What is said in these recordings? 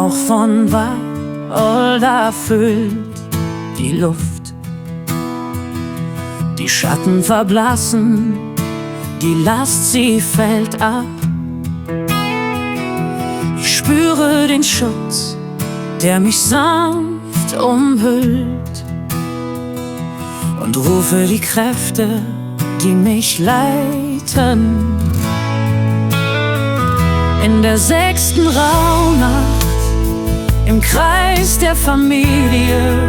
Hauch von Wacholder füllt die Luft. Die Schatten verblassen, die Last, sie fällt ab. Ich spüre den Schutz, der mich sanft umhüllt, und rufe die Kräfte, die mich leiten. In der 6. Rauhnacht, im Kreis der Familie,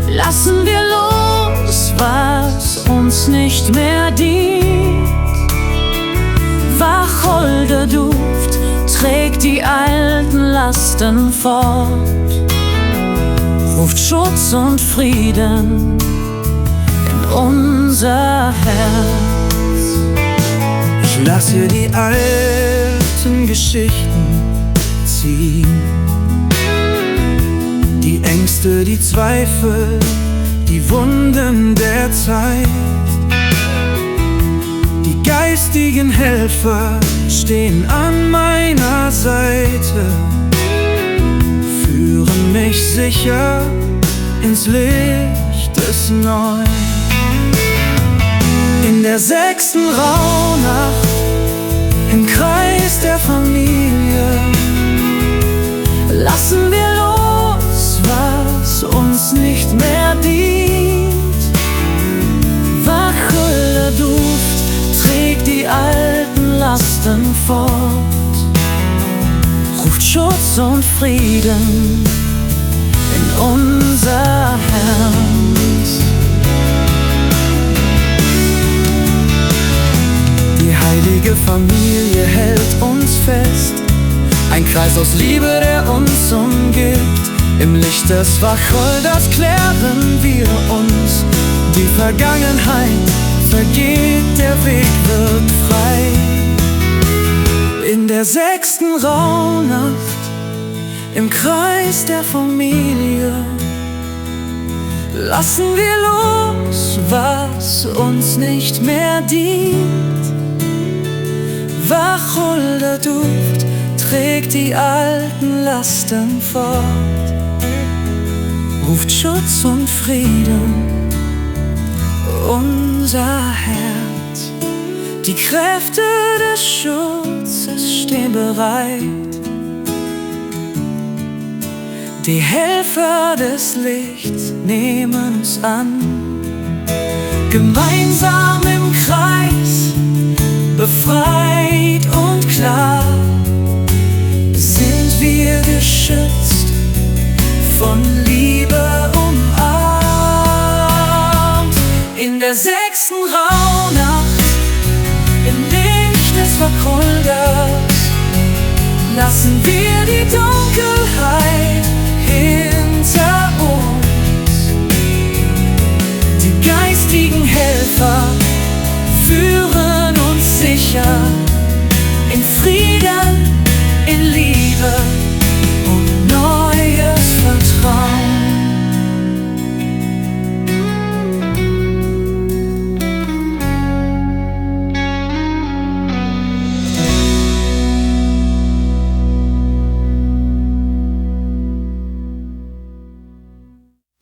lassen wir los, was uns nicht mehr dient. Wacholderduft trägt die alten Lasten fort, ruft Schutz und Frieden in unser Herz. Ich lass hier die alten Geschichten ziehen, die Ängste, die Zweifel, die Wunden der Zeit. Die geistigen Helfer stehen an meiner Seite, führen mich sicher ins Licht des Neuen. In der 6. Rauhnacht, im Kreis der Familie, lassen wir los, was uns nicht mehr dient. Wacholderduft trägt die alten Lasten fort, ruft Schutz und Frieden in unser Herz. Die heilige Familie hält uns fest, ein Kreis aus Liebe, der uns umgibt. Im Licht des Wacholders klären wir uns, die Vergangenheit vergeht, der Weg wird frei. In der 6. Rauhnacht, im Kreis der Familie, lassen wir los, was uns nicht mehr dient. Wacholderduft trägt die alten Lasten fort, ruft Schutz und Frieden unser Herz. Die Kräfte des Schutzes stehen bereit, die Helfer des Lichts nehmen uns an. Gemeinsam im Kreis, befreit und klar, sind wir geschützt, von Liebe umarmt. In der 6. Rauhnacht, im Licht des Wacholders, lassen wir die Dunkelheit hinter uns. Die geistigen Helfer führen uns sicher in Frieden, in Liebe